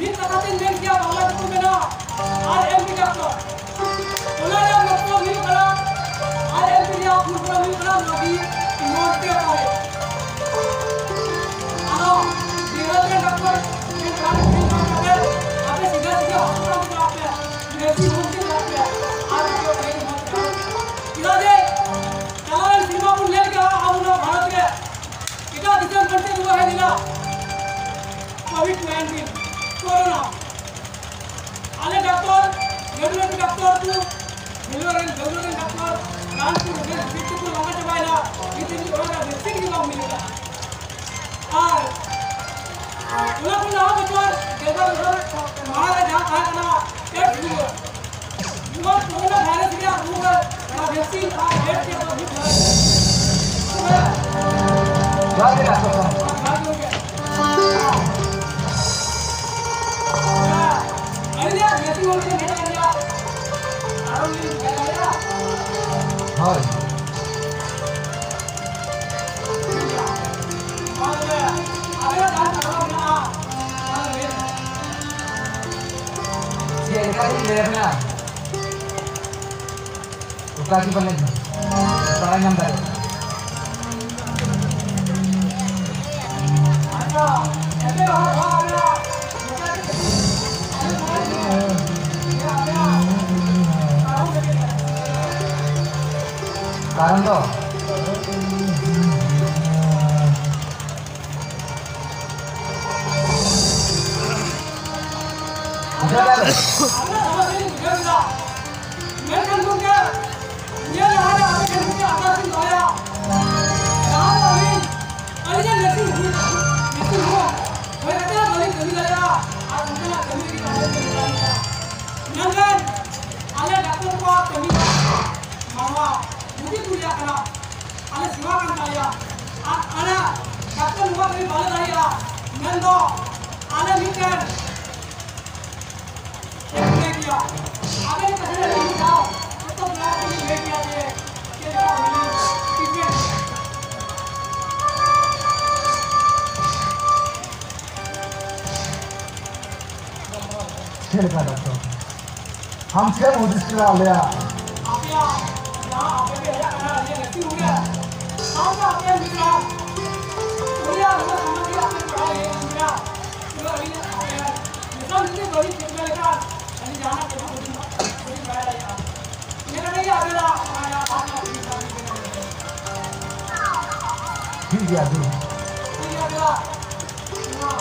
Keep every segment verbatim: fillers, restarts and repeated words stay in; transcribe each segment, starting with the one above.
ᱢᱤᱫ ᱠᱟᱛᱷᱟ ᱛᱮᱧ ᱢᱮᱱ ᱠᱮᱭᱟ, ᱵᱟᱝᱞᱟ ᱛᱮᱠᱚ ᱢᱮᱱᱟ ᱟᱨ ᱮᱢ ᱯᱤ ᱰᱟᱠᱛᱚᱨ᱾ ᱚᱱᱟ ᱨᱮᱭᱟᱜ ᱢᱚᱛᱞᱚᱵ ᱦᱩᱭᱩᱜ ᱠᱟᱱᱟ, ᱟᱨ ᱮᱢ ᱯᱤ ᱨᱮᱭᱟᱜ full form ᱦᱩᱭᱩᱜ ᱠᱟᱱᱟ ᱨᱳᱜᱤ ᱢᱚᱨᱛᱮ ᱯᱟᱨᱮ᱾ ᱟᱫᱚ ᱡᱮᱦᱮᱛᱩ ᱰᱟᱠᱛᱚᱨ ᱴᱷᱮᱱ ᱨᱟᱱ ᱠᱤᱨᱤᱧ ᱵᱟᱝ ᱠᱟᱛᱮ ᱟᱯᱮ ᱥᱤᱫᱷᱟᱹ ᱥᱤᱫᱷᱟᱹ ᱦᱚᱥᱯᱤᱴᱟᱞ ᱪᱟᱞᱟᱜ ᱯᱮ, ᱵᱮᱥᱤ ᱵᱷᱚᱨᱛᱤ ᱪᱟᱞᱟᱜ ᱯᱮ, ᱟᱨ ᱟᱯᱮ ᱵᱷᱟᱜᱮ ᱢᱚᱡᱽ ᱪᱟᱞᱟᱜ᱾ ᱪᱮᱫᱟᱜ ᱡᱮ ᱪᱟᱞᱟᱣᱮᱱ ᱥᱮᱨᱢᱟ ᱵᱚᱱ ᱧᱮᱞ ᱠᱮᱫᱟ ᱟᱵᱚ ᱱᱚᱣᱟ ᱵᱷᱟᱨᱚᱛ ᱨᱮ ᱮᱴᱟᱜ ᱫᱤᱥᱚᱢ ᱠᱷᱚᱱ ᱪᱮᱫ ᱨᱩᱣᱟᱹ ᱦᱮᱡ ᱞᱮᱱᱟ? Covid nineteen, corona. ᱟᱞᱮ ᱰᱟᱠᱛᱚᱨ, ᱞᱟᱹᱴᱩ ᱞᱟᱹᱴᱩ ᱰᱟᱠᱛᱚᱨ ᱠᱚ, ᱵᱮᱝᱜᱟᱞᱳᱨ ᱨᱮᱱ, ᱵᱮᱝᱜᱟᱞᱳᱨ ᱨᱮᱱ ᱰᱟᱠᱛᱚᱨ, ᱨᱟᱱ ᱠᱚ ᱵᱮᱥ ᱵᱮᱥ ᱛᱮᱠᱚ ᱞᱟᱸᱜᱟ ᱪᱟᱵᱟᱭᱮᱱᱟ᱾ ᱱᱤᱛ ᱦᱟᱹᱵᱤᱡ ᱚᱱᱟ ᱨᱮᱱᱟᱜ ᱵᱷᱮᱠᱥᱤᱱ ᱜᱮ ᱵᱟᱝ ᱦᱩᱭ ᱞᱮᱱᱟ᱾ ᱟᱨ ᱚᱱᱟ ᱠᱷᱚᱱ ᱞᱟᱦᱟ ᱵᱚᱪᱷᱚᱨ, ᱜᱮᱞᱵᱟᱨ ᱵᱚᱪᱷᱚᱨ ᱢᱟᱲᱟᱝ ᱨᱮ ᱡᱟᱦᱟᱸ ᱛᱟᱦᱮᱸ ᱠᱟᱱᱟ, ᱮᱰᱥ ᱨᱩᱣᱟᱹ, ᱱᱚᱣᱟ ᱠᱳᱨᱳᱱᱟ ᱵᱷᱟᱭᱨᱟᱥ ᱨᱮᱭᱟᱜ ᱨᱩᱣᱟᱹ, ᱚᱱᱟ ᱵᱷᱮᱠᱥᱤᱱ ᱟᱨ ᱮᱰᱥ ᱨᱮᱭᱟᱜ ᱫᱚ ᱦᱩᱭᱩᱜ ᱠᱟᱱᱟ᱾ ᱡᱚᱦᱟᱨ ᱜᱮ ᱰᱟᱠᱛᱚᱨ ᱥᱟᱦᱮᱵ᱾ ᱡᱚᱦᱟᱨ ᱜᱮ ᱜᱚᱢᱠᱮ᱾ ᱟᱹᱞᱤᱧᱟᱜ ᱡᱟᱹᱛᱤ ᱦᱚᱲ ᱠᱚ ᱢᱮᱱᱟᱜ ᱞᱤᱧᱟ᱾ ᱟᱨᱚ ᱞᱤᱧ ᱢᱮᱱ ᱫᱟᱲᱮᱭᱟᱜᱼᱟ? ᱦᱳᱭ᱾ ᱢᱟ ᱛᱚᱵᱮ, ᱟᱵᱮᱱᱟᱜ ᱡᱟᱦᱟᱸ ᱠᱟᱛᱷᱟ ᱢᱮᱱᱟᱜᱼᱟ, ᱢᱟ ᱞᱟᱹᱭ ᱵᱮᱱ᱾ ᱪᱮᱫ ᱞᱮᱠᱟ ᱞᱤᱧ ᱞᱟᱹᱭ ᱟᱵᱮᱱᱟ? ᱚᱠᱟ ᱜᱮ ᱵᱟᱞᱮ ᱵᱟᱲᱟᱭ ᱧᱟᱢ ᱫᱟᱲᱮᱭᱟᱜ᱾ ᱠᱟᱨᱚᱱ ᱫᱚ ᱵᱩᱡᱷᱟᱹᱣ ᱫᱟᱲᱮᱭᱟᱜ᱾ ᱢᱮᱱᱠᱷᱟᱱ ᱜᱚᱢᱠᱮ, ᱱᱤᱭᱟᱹ ᱞᱟᱦᱟ ᱨᱮ ᱟᱯᱮ ᱴᱷᱮᱱ ᱢᱤᱫᱴᱮᱱ ᱟᱨᱫᱟᱥ ᱤᱧ ᱫᱚᱦᱚᱭᱟ᱾ ᱡᱟᱦᱟᱸ ᱫᱚ ᱟᱹᱞᱤᱧ, ᱟᱹᱞᱤᱧᱟᱜ ᱱᱟᱹᱥᱤ ᱦᱩᱭ, ᱱᱟᱹᱥᱤ ᱦᱩᱭ, ᱦᱩᱭ ᱠᱟᱛᱮ ᱦᱚᱸ ᱵᱟᱹᱞᱤᱧ ᱠᱟᱹᱢᱤ ᱫᱟᱲᱮᱭᱟᱜᱼᱟ᱾ ᱟᱨ ᱚᱱᱠᱟᱱᱟᱜ ᱠᱟᱹᱢᱤ ᱞᱟᱹᱜᱤᱫ ᱟᱯᱮ ᱯᱮ ᱢᱮᱛᱟ ᱞᱤᱧᱟ᱾ ᱢᱮᱱᱠᱷᱟᱱ ᱟᱞᱮ ᱰᱟᱠᱛᱚᱨ ᱠᱚᱣᱟᱜ ᱠᱟᱹᱢᱤ ᱫᱚ ᱢᱟᱱᱣᱟ ᱵᱩᱜᱤ ᱠᱚ ᱨᱮᱭᱟᱜ ᱠᱟᱱᱟ᱾ ᱟᱞᱮ ᱥᱮᱵᱟ ᱠᱟᱱ ᱛᱟᱞᱮᱭᱟ᱾ ᱟᱨ ᱟᱞᱮ ᱰᱟᱠᱛᱚᱨ ᱱᱚᱣᱟ ᱠᱟᱹᱢᱤ ᱵᱟᱞᱮ ᱫᱟᱲᱮᱭᱟᱜᱼᱟ᱾ ᱢᱮᱱᱫᱚ ᱟᱞᱮ ᱢᱤᱫᱴᱮᱱ ᱪᱮᱫ ᱞᱮᱠᱟ ᱰᱟᱠᱛᱚᱨ? ᱟᱢ ᱪᱮᱫ ᱮᱢ ᱦᱩᱫᱤᱥ ᱠᱮᱫᱟ ᱟᱞᱮᱭᱟᱜ? ᱟᱯᱮᱭᱟᱜ ᱡᱟᱦᱟᱸ ᱟᱯᱮ ᱯᱮ ᱦᱮᱡ ᱟᱠᱟᱱᱟ ᱟᱹᱞᱤᱧᱟᱜ ᱜᱟᱛᱮ ᱨᱩᱢ ᱨᱮ, ᱥᱟᱶᱛᱮ ᱟᱯᱮ ᱨᱮᱱ ᱜᱤᱫᱽᱨᱟᱹ, ᱩᱱᱤᱭᱟᱜ ᱩᱱᱟᱹᱜ ᱥᱚᱢᱚᱭ ᱨᱮ ᱟᱯᱮ ᱯᱟᱲᱦᱟᱣ ᱞᱟᱹᱜᱤᱫ ᱜᱤᱫᱽᱨᱟᱹ, ᱩᱱᱟᱹᱜ ᱟᱹᱞᱤᱧᱟᱜ ᱟᱯᱮ ᱢᱤᱫᱴᱟᱝ ᱡᱩᱫᱤ ᱵᱟᱹᱲᱤᱡ ᱴᱷᱤᱠᱟᱹ ᱞᱮᱠᱷᱟᱱ ᱟᱹᱞᱤᱧ ᱡᱟᱦᱟᱱᱟᱜ ᱪᱮᱫ ᱦᱚᱸ ᱵᱟᱹᱞᱤᱧ, ᱵᱟᱹᱞᱤᱧ ᱵᱟᱲᱟᱭ ᱫᱟᱲᱮᱭᱟᱜᱼᱟ᱾ ᱤᱱᱟᱹ ᱠᱟᱛᱮ ᱜᱮ ᱟᱵᱮᱱᱟᱜ ᱚᱱᱟ ᱡᱟᱦᱟᱸ ᱯᱟᱥ ᱨᱮᱱᱟᱜ ᱯᱷᱤᱥ ᱟᱹᱞᱤᱧ ᱵᱮᱱᱟᱣ ᱞᱟᱹᱜᱤᱫ᱾ ᱴᱷᱤᱠ ᱜᱮᱭᱟ ᱟᱹᱜᱩ᱾ ᱴᱷᱤᱠ ᱜᱮᱭᱟ ᱟᱵᱮᱱᱟᱜ ᱱᱚᱣᱟ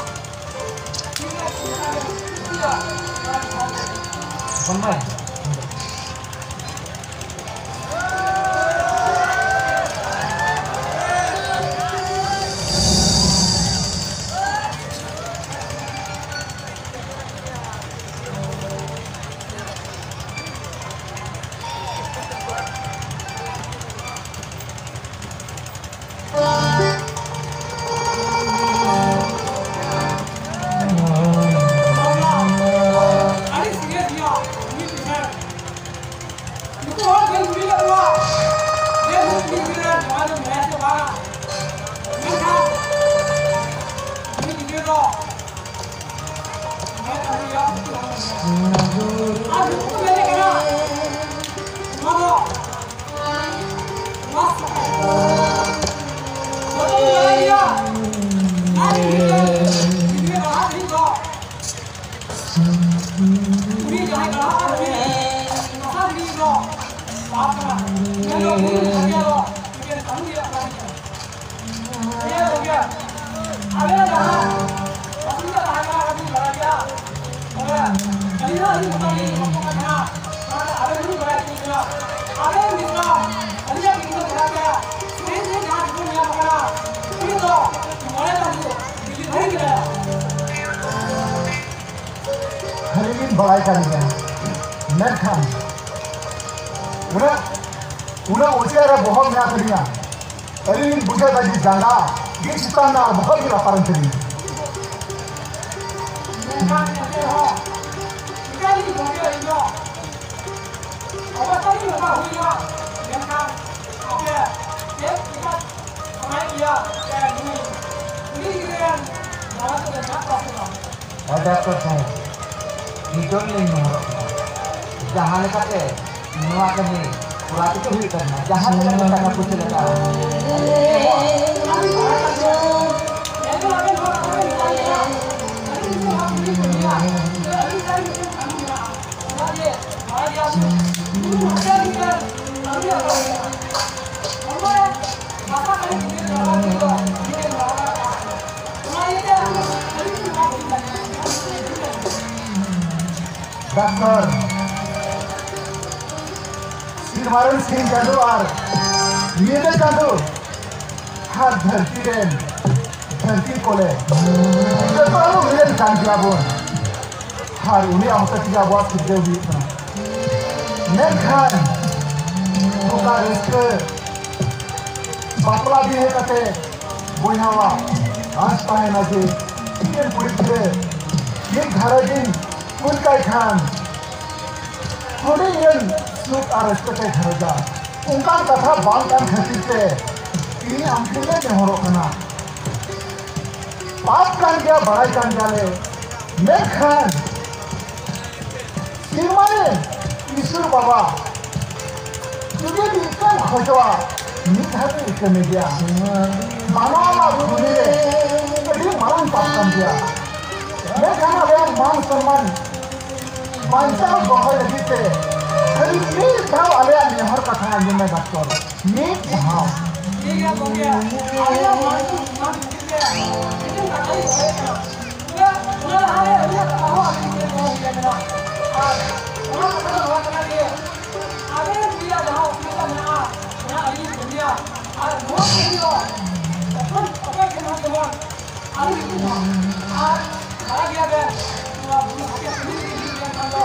ᱱᱩᱠᱩ ᱦᱚᱲ ᱵᱟᱹᱧ ᱠᱩᱞᱤ ᱞᱮᱫ ᱠᱚᱣᱟ ᱡᱮ ᱱᱩᱠᱩ ᱜᱤᱫᱽᱨᱟᱹ ᱱᱚᱣᱟ ᱫᱚ ᱢᱮᱱᱟᱭᱟ ᱥᱮ ᱵᱟᱝᱟ᱾ ᱢᱮᱱᱠᱷᱟᱱ ᱩᱱᱤ ᱜᱤᱫᱽᱨᱟᱹ ᱫᱚ ᱢᱮᱱ ᱟᱹᱜᱩᱭᱟ, ᱩᱱᱠᱩ ᱦᱚᱲ ᱢᱮᱱᱟᱭᱟ᱾ ᱟᱨ ᱱᱩᱠᱩ ᱠᱚ ᱢᱮᱱᱮᱫ ᱠᱟᱱᱟ, ᱱᱚᱣᱟ ᱫᱚ ᱱᱚᱣᱟ ᱥᱚᱢᱚᱭ ᱡᱚᱛᱚ ᱵᱚᱱ ᱵᱟᱲᱟᱭ ᱜᱮᱭᱟ, ᱱᱚᱣᱟ ᱜᱤᱫᱽᱨᱟᱹ ᱜᱤᱫᱽᱨᱟᱹ ᱨᱟᱦᱟ ᱛᱮᱦᱮᱧ ᱫᱚ ᱩᱱᱤ ᱡᱟᱦᱟᱸᱭ ᱜᱟᱲᱦᱟᱣ ᱠᱟᱱ ᱩᱱᱤ ᱫᱚᱥᱟᱨ ᱫᱤᱱ ᱫᱚ ᱵᱟᱯ ᱠᱟᱱᱟ᱾ ᱢᱮᱱ ᱫᱚ ᱩᱱᱤ ᱵᱷᱟᱜᱮ ᱫᱚ ᱢᱤᱫᱴᱮᱱ ᱠᱟᱹᱢᱤ ᱨᱮᱭᱟᱜ ᱠᱟᱹᱢᱤ ᱠᱟᱱᱟ᱾ ᱱᱤᱭᱟᱹ ᱠᱚᱜᱮ ᱟᱞᱮ ᱡᱟᱦᱟᱸ ᱚᱥᱩᱵᱤᱫᱷᱟ ᱛᱟᱦᱮᱸ ᱠᱟᱱᱟ, ᱚᱱᱟ ᱵᱤᱱ ᱵᱟᱲᱟᱭ ᱜᱮᱭᱟ᱾ ᱛᱚᱵᱮ ᱟᱹᱞᱤᱧ ᱦᱚᱸ ᱟᱹᱞᱤᱧ ᱢᱚᱛᱟ ᱜᱮᱞᱤᱧ ᱜᱚᱞᱯᱚ ᱠᱟᱱ ᱛᱟᱦᱮᱱᱟ, ᱚᱱᱟᱛᱮ ᱟᱵᱮᱱ ᱦᱚᱸᱵᱤᱱ ᱵᱟᱲᱟᱭ ᱦᱚᱪᱚ ᱞᱤᱧᱟ᱾ ᱟᱵᱮᱱ ᱢᱤᱫ ᱫᱷᱟᱣ ᱟᱹᱞᱤᱧᱟᱜ ᱧᱩᱛᱩᱢ ᱫᱷᱟᱨᱟ ᱛᱮ ᱥᱠᱨᱤᱱ ᱨᱮ ᱡᱟᱦᱟᱸ ᱧᱩᱛᱩᱢ ᱧᱟᱢ ᱟᱠᱟᱱᱟ, ᱩᱱᱤ ᱫᱚ ᱢᱚᱬᱮ ᱪᱟᱸᱫᱳ ᱰᱮᱞᱤᱵᱷᱟᱨᱤ ᱠᱮᱫᱟᱭᱟ᱾ ᱟᱹᱞᱤᱧ ᱞᱤᱧ ᱵᱟᱲᱟᱭ ᱠᱟᱱ ᱜᱮᱭᱟ, ᱢᱮᱱᱠᱷᱟᱱ ᱩᱱᱟᱹᱜ, ᱩᱱᱟᱹᱜ ᱩᱪᱟᱹᱲ ᱨᱮ ᱵᱚᱦᱚᱜ ᱢᱮᱱᱟᱜ ᱛᱟᱹᱞᱤᱧᱟ, ᱟᱹᱞᱤᱧ ᱞᱤᱧ ᱵᱩᱡᱷᱟᱹᱣ ᱮᱫᱟ ᱡᱮ ᱡᱟᱸᱜᱟ ᱜᱮ ᱪᱮᱛᱟᱱ ᱨᱮ ᱟᱨ ᱵᱚᱦᱚᱜ ᱜᱮ ᱞᱟᱛᱟᱨ ᱨᱮ ᱛᱟᱹᱞᱤᱧᱟ᱾ ᱢᱮᱱᱠᱷᱟᱱ ᱮᱱᱛᱮ ᱨᱮᱦᱚᱸ ᱪᱤᱠᱟᱹᱭᱟᱞᱤᱧ ᱜᱚᱢᱠᱮ, ᱤᱧ ᱫᱚ ᱚᱵᱚᱥᱛᱟ ᱜᱮ ᱱᱚᱝᱠᱟ ᱦᱩᱭ ᱮᱱᱟ, ᱢᱮᱱᱠᱷᱟᱱ ᱟᱯᱮ ᱪᱮᱫ ᱞᱮᱠᱟ ᱥᱟᱱᱟᱭᱮᱫ ᱯᱮᱭᱟ ᱡᱮ ᱱᱩᱭ ᱠᱩᱲᱤ ᱜᱤᱫᱽᱨᱟᱹ ᱨᱮᱱ ᱡᱟᱶᱟᱭ ᱠᱚᱫᱚ ᱢᱮᱱᱟᱜ ᱠᱚᱣᱟ ᱥᱮ ᱵᱟᱝ? ᱦᱮᱸ, ᱰᱟᱠᱛᱚᱨ ᱥᱟᱦᱮᱵᱽ, ᱱᱤᱛᱚᱜ ᱞᱤᱧ ᱱᱮᱦᱚᱨᱚᱜ ᱠᱟᱱᱟ, ᱡᱟᱦᱟᱸ ᱞᱮᱠᱟᱛᱮ ᱱᱚᱣᱟ ᱠᱟᱹᱢᱤ ᱠᱚᱨᱟᱣ ᱦᱚᱪᱚ ᱦᱩᱭᱩᱜ ᱛᱟᱵᱚᱱᱟ, ᱡᱟᱦᱟᱸ ᱞᱮᱠᱟᱛᱮ ᱴᱟᱠᱟ ᱯᱩᱭᱥᱟᱹ ᱞᱟᱜᱟᱜᱼᱟ᱾ ᱰᱟᱠᱛᱟᱨ, ᱥᱤᱨᱢᱟ ᱨᱮᱱ ᱥᱤᱧ ᱪᱟᱸᱫᱳ ᱟᱨ ᱧᱤᱫᱟᱹ ᱪᱟᱸᱫᱳ ᱟᱨ ᱫᱷᱟᱹᱨᱛᱤ ᱨᱮᱱ ᱫᱷᱟᱹᱨᱛᱤ ᱠᱚᱞᱮ ᱡᱚᱛᱚ ᱦᱚᱲ ᱩᱱᱤ ᱨᱮᱱ ᱠᱟᱱ ᱜᱮᱭᱟ ᱵᱚᱱ᱾ ᱟᱨ ᱩᱱᱤᱭᱟᱜ ᱦᱚᱛᱮ ᱛᱮᱜᱮ ᱟᱵᱚᱣᱟᱜ ᱥᱤᱨᱡᱟᱹᱣ ᱦᱩᱭᱩᱜ ᱠᱟᱱᱟ᱾ ᱢᱮᱱᱠᱷᱟᱱ ᱚᱠᱟ ᱨᱟᱹᱥᱠᱟᱹ ᱵᱟᱯᱞᱟ ᱵᱤᱦᱟᱹ ᱠᱟᱛᱮ ᱵᱚᱭᱦᱟᱣᱟᱜ ᱟᱸᱥ ᱛᱟᱦᱮᱱᱟ ᱡᱮ ᱤᱧ ᱨᱮᱱ ᱠᱩᱲᱤ ᱜᱤᱫᱽᱨᱟᱹ ᱢᱤᱫ ᱜᱷᱟᱨᱚᱸᱡᱽ ᱤᱧ ᱠᱩᱞ ᱠᱟᱭ ᱠᱷᱟᱱ ᱦᱩᱰᱤᱧ ᱨᱮᱱ ᱥᱩᱠ ᱟᱨ ᱨᱟᱹᱥᱠᱟᱹ ᱛᱮ ᱜᱷᱟᱨᱚᱸᱡᱟ᱾ ᱚᱱᱠᱟᱱ ᱠᱟᱛᱷᱟ ᱵᱟᱝ ᱠᱟᱱ ᱠᱷᱟᱹᱛᱤᱨ ᱛᱮ ᱛᱮᱦᱮᱧ ᱟᱢ ᱴᱷᱮᱱ ᱞᱮ ᱱᱮᱦᱚᱨᱚᱜ ᱠᱟᱱᱟ᱾ ᱯᱟᱯ ᱠᱟᱱ ᱜᱮᱭᱟ, ᱵᱟᱲᱟᱭ ᱠᱟᱱ ᱜᱮᱭᱟᱞᱮ, ᱢᱮᱱᱠᱷᱟᱱ ᱥᱤᱨᱢᱟ ᱨᱮᱱ ᱤᱥᱚᱨ ᱵᱟᱵᱟ ᱡᱩᱫᱤ ᱢᱤᱫᱴᱟᱝ ᱠᱷᱚᱡᱚᱜᱼᱟ, ᱢᱤᱫ ᱫᱷᱟᱣ ᱫᱚ ᱤᱠᱟᱹ ᱢᱮ ᱜᱮᱭᱟ᱾ ᱢᱟᱱᱣᱟ ᱵᱷᱩᱢᱤ ᱨᱮ ᱟᱹᱰᱤ ᱢᱟᱨᱟᱝ ᱯᱟᱯ ᱠᱟᱱ ᱜᱮᱭᱟ, ᱢᱮᱱᱠᱷᱟᱱ ᱟᱞᱮᱭᱟᱜ ᱢᱟᱱ ᱥᱚᱱᱢᱟᱱ ᱵᱟᱧᱪᱟᱣ ᱫᱚᱦᱚᱭ ᱞᱟᱹᱜᱤᱫ ᱛᱮ ᱠᱷᱟᱹᱞᱤ ᱢᱤᱫ ᱫᱷᱟᱣ ᱟᱞᱮᱭᱟᱜ ᱱᱮᱦᱚᱨ ᱠᱟᱛᱷᱟ ᱟᱸᱡᱚᱢ ᱢᱮ ᱰᱟᱠᱛᱚᱨ, ᱢᱤᱫ ᱫᱷᱟᱣ᱾ ᱴᱷᱤᱠ ᱜᱮᱭᱟ ᱜᱚᱢᱠᱮ, ᱟᱞᱮᱭᱟᱜ ᱢᱟᱱ ᱥᱚᱱᱢᱟᱱ ᱠᱷᱟᱹᱛᱤᱨ ᱛᱮ ᱢᱤᱫᱴᱮᱱ ᱠᱟᱛᱷᱟ ᱞᱤᱧ ᱫᱚᱦᱚᱭᱮᱫ ᱠᱟᱱᱟ᱾ ᱛᱚᱵᱮ ᱚᱱᱟ ᱞᱟᱦᱟᱨᱮ ᱟᱹᱞᱤᱧᱟᱜ ᱠᱟᱛᱷᱟ ᱦᱚᱸ ᱟᱹᱞᱤᱧ ᱴᱷᱮᱱ ᱫᱚᱦᱚ ᱦᱩᱭ ᱟᱠᱟᱱᱟ᱾ ᱟᱨ ᱚᱱᱟ ᱠᱟᱛᱷᱟ ᱫᱚ ᱱᱚᱣᱟ ᱠᱟᱱᱟ ᱡᱮ ᱟᱵᱮᱱ ᱱᱩᱭᱟᱜ ᱡᱟᱦᱟᱸ ᱚᱥᱩᱵᱤᱫᱷᱟ ᱢᱮᱱᱟᱜᱼᱟ, ᱚᱱᱟ ᱟᱹᱞᱤᱧ ᱞᱤᱧ ᱠᱟᱹᱢᱤᱭᱟ᱾ ᱟᱨ ᱱᱚᱣᱟ ᱠᱟᱹᱢᱤ ᱫᱚ ᱛᱚᱠᱷᱚᱱ ᱚᱠᱚᱭ ᱴᱷᱮᱱ ᱦᱚᱸ ᱡᱮᱢᱚᱱ ᱟᱞᱚ ᱦᱤᱡᱩᱜ ᱢᱟ᱾ ᱟᱨ ᱵᱟᱲᱟᱭ ᱜᱮᱭᱟ ᱵᱮᱱ, ᱱᱚᱣᱟ ᱵᱩᱨᱩ ᱦᱟᱹᱛᱤ ᱟᱹᱛᱤᱧ ᱨᱮ ᱦᱤᱡᱩᱜ ᱞᱮᱱᱠᱷᱟᱱ ᱫᱚ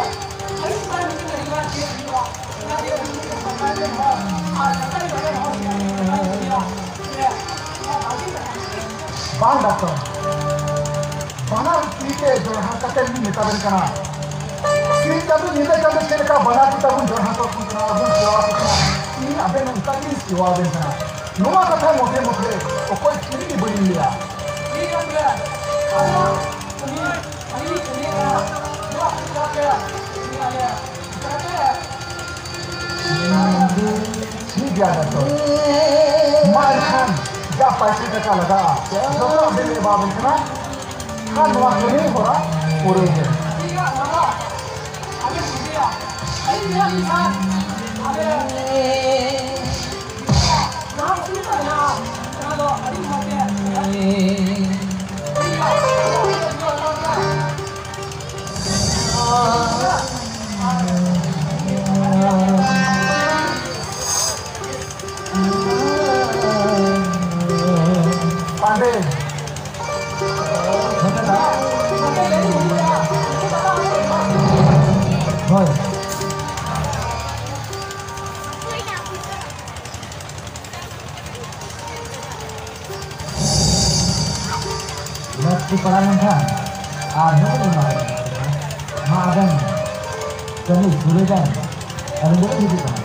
ᱟᱹᱰᱤ ᱢᱟᱨᱟᱝ ᱢᱤᱫᱴᱮᱱ ᱟᱹᱰᱤ ᱢᱟᱨᱟᱝ ᱪᱮᱫ ᱦᱩᱭᱩᱜᱼᱟ᱾ ᱚᱱᱟ ᱛᱮᱜᱮ ᱟᱹᱞᱤᱧ ᱢᱤᱫᱴᱮᱱ ᱥᱚᱨᱠᱟᱨ ᱨᱮᱱ ᱦᱚᱲ ᱟᱨ ᱥᱚᱨᱠᱟᱨ ᱨᱮᱱ ᱦᱚᱲ ᱡᱮ ᱱᱚᱣᱟ ᱵᱷᱟᱹᱜᱤ ᱠᱟᱛᱷᱟ᱾ ᱵᱟᱝ ᱰᱟᱠᱛᱚᱨ, ᱵᱟᱱᱟᱨ ᱛᱤ ᱛᱮ ᱡᱚᱲᱦᱟ ᱠᱟᱛᱮ ᱞᱤᱧ ᱢᱮᱛᱟ ᱵᱮᱱ ᱠᱟᱱᱟ᱾ ᱥᱤᱧ ᱪᱟᱸᱫᱚ ᱧᱤᱫᱟᱹ ᱪᱟᱸᱫᱚ ᱪᱮᱫ ᱞᱮᱠᱟ ᱵᱟᱱᱟᱨ ᱛᱤ ᱛᱟᱵᱚᱱ ᱡᱚᱲᱦᱟ ᱠᱚ ᱠᱟᱱᱟ, ᱟᱨ ᱵᱚᱱ ᱥᱮᱵᱟ ᱠᱚ ᱠᱟᱱᱟ, ᱤᱧ ᱟᱵᱮᱱ ᱚᱱᱠᱟ ᱜᱮᱞᱤᱧ ᱥᱮᱵᱟ ᱟᱵᱮᱱ ᱠᱟᱱᱟ᱾ ᱱᱚᱣᱟ ᱠᱟᱛᱷᱟ ᱢᱚᱫᱷᱮ ᱢᱚᱫᱷᱮ ᱚᱠᱚᱭ ᱪᱮᱫ ᱜᱮ ᱵᱟᱹᱞᱤᱧ ᱞᱟᱹᱭᱟ᱾ ᱴᱷᱤᱠ ᱜᱮᱭᱟ, ᱛᱚᱵᱮ ᱟᱵᱮᱱᱟᱜ ᱠᱟᱹᱢᱤ, ᱠᱟᱹᱢᱤ ᱞᱤᱧ ᱠᱟᱹᱢᱤᱭᱮᱫ ᱠᱟᱱᱟ᱾ ᱱᱚᱣᱟ ᱠᱟᱹᱢᱤ ᱫᱚ ᱜᱮᱭᱟ ᱡᱚᱛᱚ᱾ ᱢᱟ ᱮᱱᱠᱷᱟᱱ ᱡᱟ ᱯᱟᱹᱭᱥᱟ ᱴᱟᱠᱟ ᱞᱟᱜᱟᱜᱼᱟ, ᱡᱚᱛᱚ ᱟᱵᱮᱱ ᱞᱮ ᱮᱢᱟᱵᱮᱱ ᱠᱟᱱᱟ᱾ ᱟᱨ ᱱᱚᱣᱟ ᱠᱟᱹᱢᱤ ᱦᱚᱨᱟ ᱯᱩᱨᱟᱹᱣ ᱵᱮᱱ᱾ ᱯᱟᱱᱰᱮ᱾ ᱦᱳᱭ᱾ ᱞᱟᱹᱠᱛᱤ ᱯᱟᱲᱟᱣ ᱞᱮᱱᱠᱷᱟᱱ ᱟᱨᱦᱚᱸ ᱵᱚᱱ ᱮᱢᱟ ᱵᱤᱱᱟ᱾ ᱢᱟ ᱟᱵᱮᱱ ᱠᱟᱹᱢᱤ ᱯᱩᱨᱟᱹᱣ ᱵᱮᱱ, ᱟᱹᱞᱤᱧ ᱫᱚᱞᱤᱧ ᱦᱤᱡᱩᱜ ᱠᱟᱱᱟ᱾